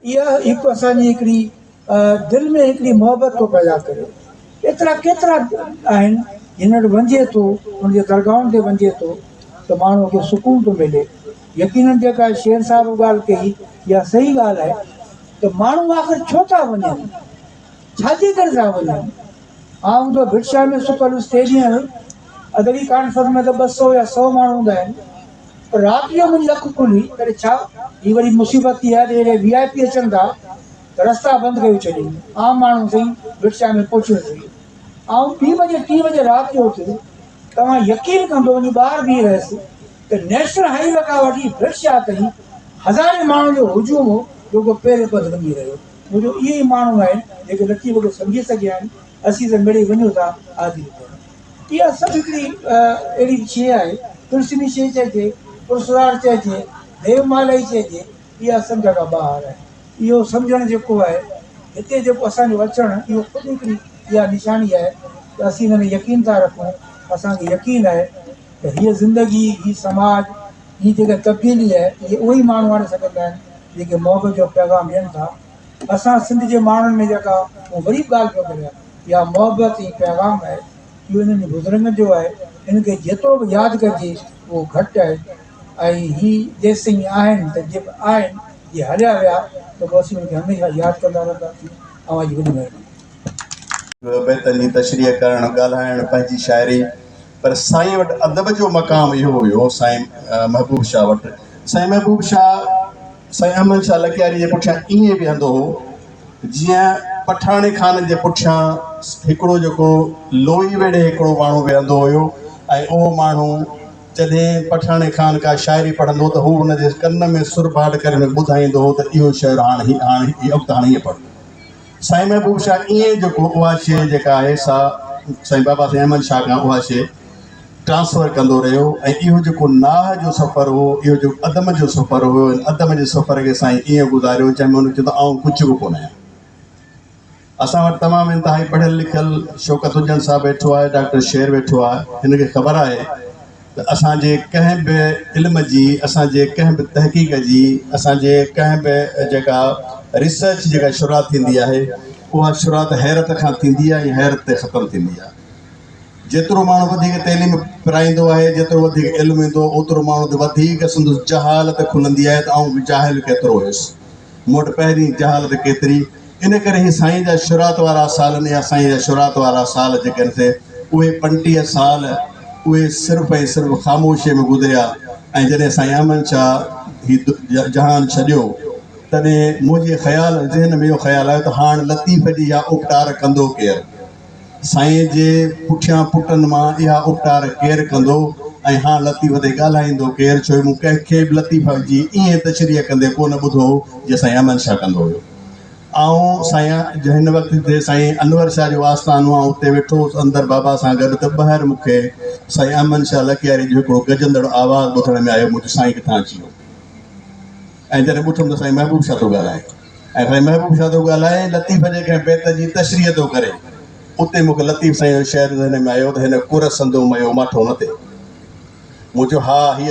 اها هڪ اسان جي هڪڙي دل ۾ هڪڙي محبت ٿو پيدا ڪري. ايترا ڪيترا آهن جن وٽ وڃجي ٿو، ان جي درگاهن تي وڃجي ٿو ته ماڻهوء کي سڪون ٿو ملي. يقينن جيڪا شير صاحب ڳالهه ڪئي اها صحيح ڳالهه آهي ته ماڻهو آخر ڇو ٿا وڃن؟ ڇا جي ڪري ٿا وڃن؟ آئون ته ڀٽ شاهه ۾ ستل هيس تي ڏينهن ادبي ڪانفرنس ۾ ته 200 يا 100 ماڻهو هوندا آهن پر رات جو منهنجي اک کلي تڏهن ڇا هي وري مصيبت ٿي آهي ته جڏهن وي آء پي اچن ٿا ته رستا بند ڪيو ڇڏين عام ماڻهو سائين ڀٽ شاهه ۾ پهچي نٿو سگهي. آئون ٻي بجي ٽي بجي رات جو اٿيس توهان يقين ڪندو وڃي ٻاهر بيهي رهيس ته نيشنل هائي وي کان وٺي ڀٽ شاهه تائين هزارين ماڻهن جو هجوم هو جيڪو پيرين پنڌ وڃي رهيو. منهنجو اهي ئي ماڻهو آهن جيڪي لطيف کي سمجهي سگهيا آهن، اسين ته مڙئي وڃون ٿا حاضري ڀرڻ. اها سڀ هڪڙي اهڙي شيء آهي، طلسمي شيء چئجي، پراسرار چئجي، ديومالائي چئجي، اها سمجهه کان ٻاهر آهي. اهو سمجهڻ جيڪو آهي، هتي جيڪو اسان جو اچڻ، اهو خود هڪڙي اها نشاني آهي ته اسين ان ۾ يقين ٿا رکون، اسان کي يقين آهي ته هيء زندگي، هي سماج، هي جيڪا تبديلي آهي، اهي اهي ئي ماڻهو آڻي سگهندا آهن، جيڪي محبت جو پيغام ڏين ٿا. اسان سنڌ جي ماڻهن ۾ جيڪا مون وري به ڳالهه پيو ڪريان، اها محبت ۽ پيغام آهي، اهو انهن بزرگن جو آهي، ان کي جيترو به ياد ڪجي اهو گهٽ آهي ۽ هي جيستائين آهن ته جي به آهن، جي هليا ويا ته پوء اسين انهن کي هميشه ياد ڪندا رهنداسين. اوهان جي وڏي مهرباني. بيتن جي تشريح ڪرڻ، ڳالهائڻ، پنهنجي شاعري پر سائين وٽ ادب جو مقام اهو هيو سائين محبوب شاهه وٽ سائين محبوب شاهه سائين احمد شاهه لڪياري جي پٺيان ائين ويهندو هو جيئن پٺاڻي خان جي پٺيان هڪڙو جيڪو لوئي ويڙهي هڪڙو ماڻهو ويهندو هيو ۽ اهو ماڻهو جڏهن پٺاڻي خان ڪا شاعري پڙهندو هو ته هو ان جي ڪن ۾ سرڀاٽ ڪري هن کي ٻڌائيندو هو ته اهو شعر هاڻ هي هاڻ هي وقت هاڻ هيئن پڙهه. سائين محبوب شاهه ائين جيڪو اها شيء جيڪا آهي سا سائين بابا سائين احمد شاهه کان اها شيء ٽرانسفر ڪندو رهيو ۽ اهو جيڪو ناهه جو سفر هو اهو جيڪو عدم جو سفر هو ان عدم جي سفر کي سائين ائين گذاريو جنهن ۾ هن چيو ته آئون ڪجهه به ڪونه آهيان. اسان وٽ تمام انتهائي پڙهيل لکيل شوڪت هجڻ صاحب ويٺو آهي ڊاڪٽر شير ويٺو آهي هن کي خبر آهي ته اسان جي ڪنهن به علم جي، اسان جي ڪنهن به تحقيق جي، اسان جي ڪنهن به جيڪا ريسرچ جيڪا شروعات ٿيندي آهي، اها شروعات حيرت کان ٿيندي آهي ۽ حيرت تي ختم ٿيندي آهي. جيترو ماڻهو وڌيڪ تعليم پرائيندو آهي، جيترو وڌيڪ علم ايندو، اوترو ماڻهو تي وڌيڪ سندس جهالت کلندي آهي ته آئون به جاهل ڪيترو هيس. مون وٽ پهرين جهالت ڪيتري، ان ڪري هي سائين جا شروعات وارا سال يا سائين جا شروعات وارا سال جيڪي آهن سي اهي 35 سال اهي صرف ۽ صرف خاموشيء ۾ گذريا ۽ جڏهن سائين احمد شاهه هي جهان ڇڏيو تڏهن منهنجي خيال ذهن ۾ اهو خيال آيو ته هاڻ لطيف جي اها اپٽار ڪندو ڪير؟ سائين جي پٺيان پٽن مان اها اپٽار ڪير ڪندو ۽ هاڻ لطيف تي ڳالهائيندو ڪير؟ ڇو مون ڪنهن کي به لطيف جي ائين تشريح ڪندي ڪو نه ٻڌو هو جيئن سائين احمد شاهه ڪندو هيو. آئون سائين هن وقت جتي سائين انور شاهه جو آستانو آهي اتي ويٺو هوس اندر بابا سان گڏ ته ٻاهر مون کي سائين احمد شاهه لڪياري جو هڪڙو گجندڙ آواز ٻڌڻ ۾ آيو مون چيو سائين ڪٿان اچي ويو ۽ جڏهن ٻڌم ته سائين محبوب شاهه ٿو ڳالهائي. ۽ سائين محبوب شاهه ٿو ڳالهائي ۽ لطيف جي ڪنهن بيت جي تشريح ٿو ڪري. اتي مون کي لطيف سائين جو شعر ذهن ۾ آيو ته هن ڪر سندو ميو ماٺو نه ٿئي. مون چيو ها هيء.